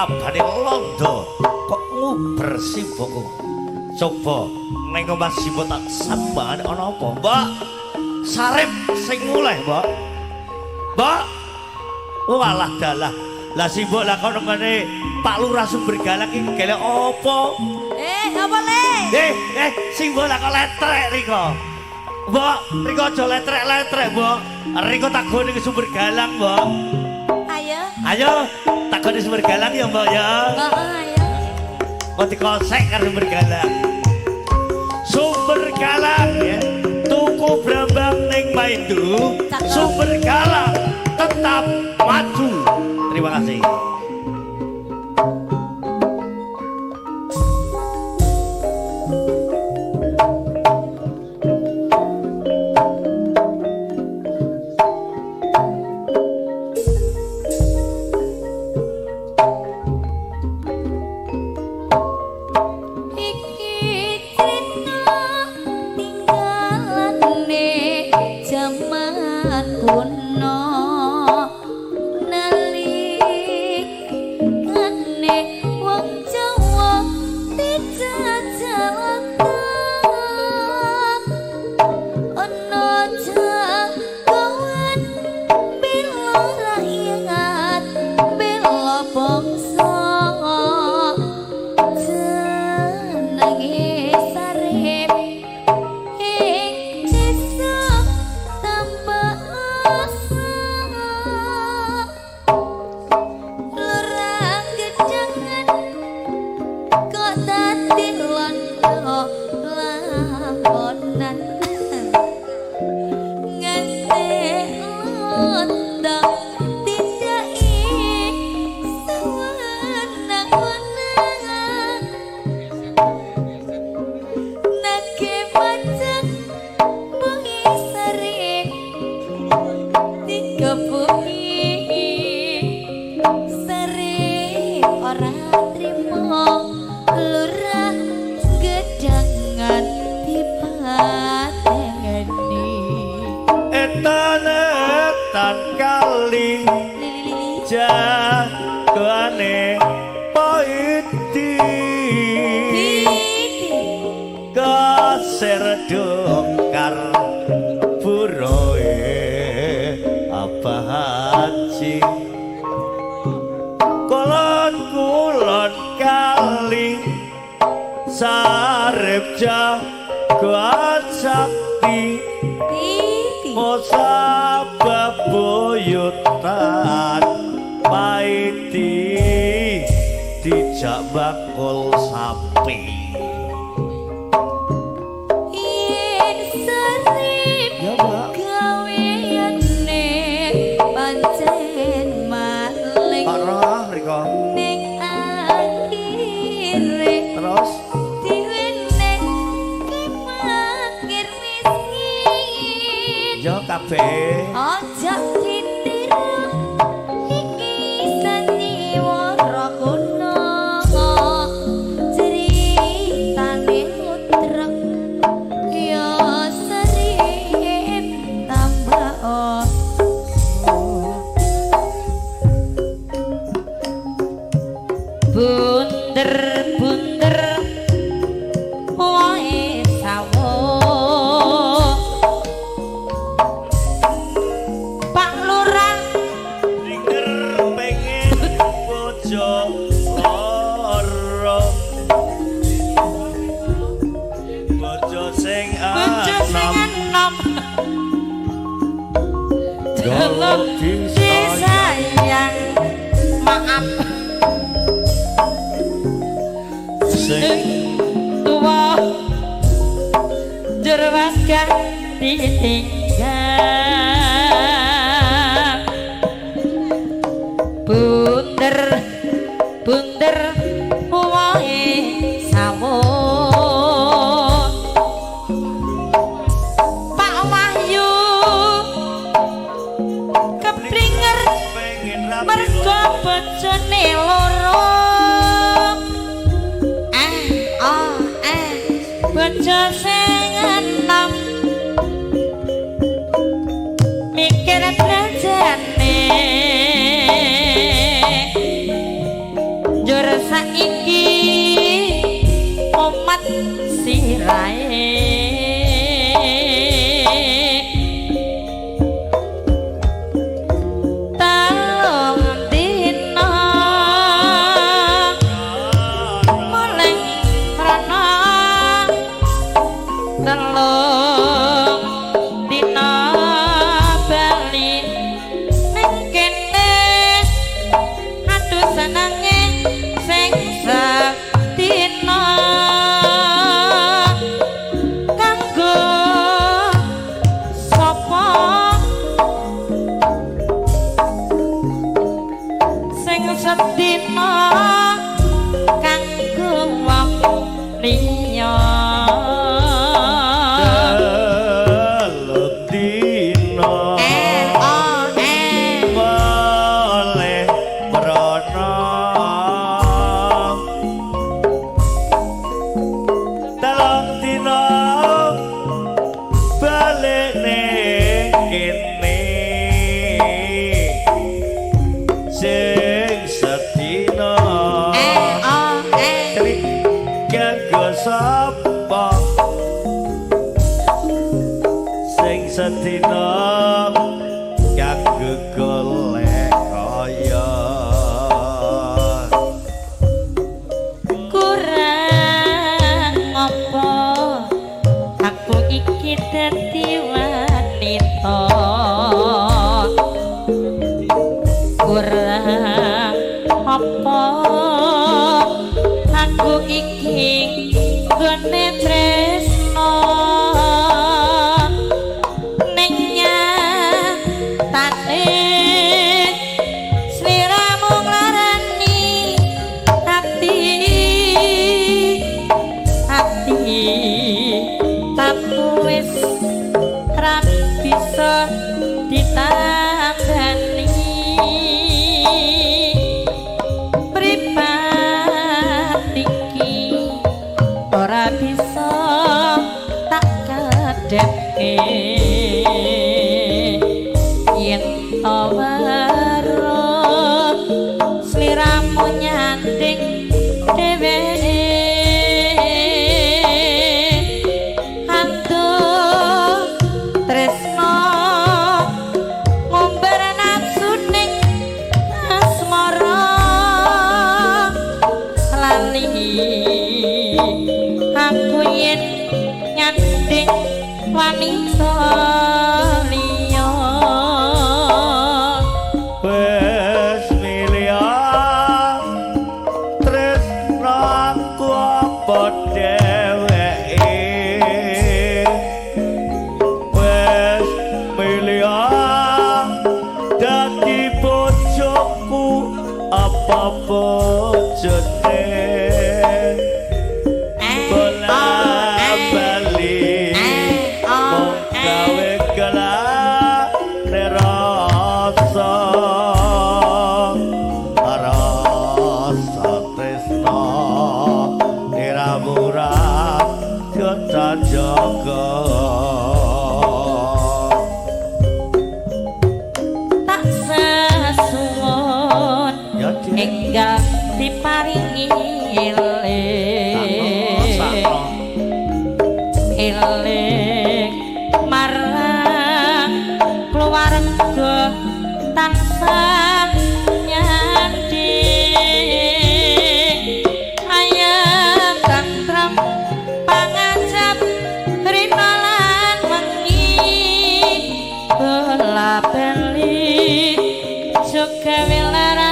Wabane londo kok nguber simbokku. Coba ning omah simbok tak sambane ana apa, Mbok? Sarip sing mulih, Mbok. Mbok. Walah dalah. Lah simbok lah kono ngene Pak Lurah Sumber Galang iki gelek apa? Apa le? Simbok lah kok letrek riko. Mbok, riko aja letrek-letrek, Mbok. Riko tak gone ke Sumber Galang, Mbok. Ayo. Ayo, tak gone Sumber Galang ya, Mbok ya. Heeh, ayo. Kok dikosek karo Sumber Galang. Sumber Galang ya. Tuku brambang ning Maindu. Sumber Galang tetap maju. Terima kasih. Iki crita tinggalane jaman kuno nalikane wong Jawa dijajah ana jagoan bela rakyat bela bangsa jenenge Sarip ing desa Tambak Asa lurah gedangan kok dadi londo lakonan nganti londo tindake sewenang-wenang nake pajak bengi Sarip dikepuki Sarip ora trimo lurah gedangan dipateni. Etan etan kali Lili jagoane poiti kasir dokar buroe Abah Haji kulon kulon kali Sarip jagoan sakti titi Mosa bebuyutan paiti dijak bakul sapi. Yen Sarip Ya, Mbak. gaweane pancen maling Parah riko. ning akhire Terus diwenehke fakir miskin. ya kabeh. Aja ditiru iki sandiwara kuno ceritane utrek ya Sarip tambah bunder bunder wae sawo Pak Lurah Ringer pengen bojo loro. Bojo sing bojo sing enom enom Golok disayang maaf sing tuwa njur wagah ditinggal bunder bunder wae sawo Pak Wahyu kepringer pengen rapi mergo bojone loro oh bojo sing enom Saiki omat sirahe, telung dina mulih rana, telung dina bali ning kene. Aduh, senenge sing sedina kanggo sapa, sing sedina kanggo wong liya. Telung dina Eh, oh, eh. Boleh mrono, telung dina balik ning kene, sing sedina Eh, oh, eh. Cerik kanggo sapa, sing sedina kanggo golek kaya. Kurang apa aku iki dadi wanita, kurang apa aku iki gone tresno, ning nyatane sliramu nglarani ati, ati tapi wis ra bisa ditambani. Mripat iki ora bisa tak kedhepke, yen to weruh sliramu nyanding dheweke. Antuk tresno ngumbar nafsu ning asmara, lali aku yen nyanding wanita liya. Wis milih tresno aku apa dheweke, wis milih dadi bojoku apa bojone, bola bali mung gawe gelane rasa, rasa tresno ira-murah jaga. Tak sesuwun Ya, Dik. Enggal diparingi eling Sakno. Eling marang keluarga tansah nyanding ayem tentrem pangajap rina lan wengi, bola bali juga.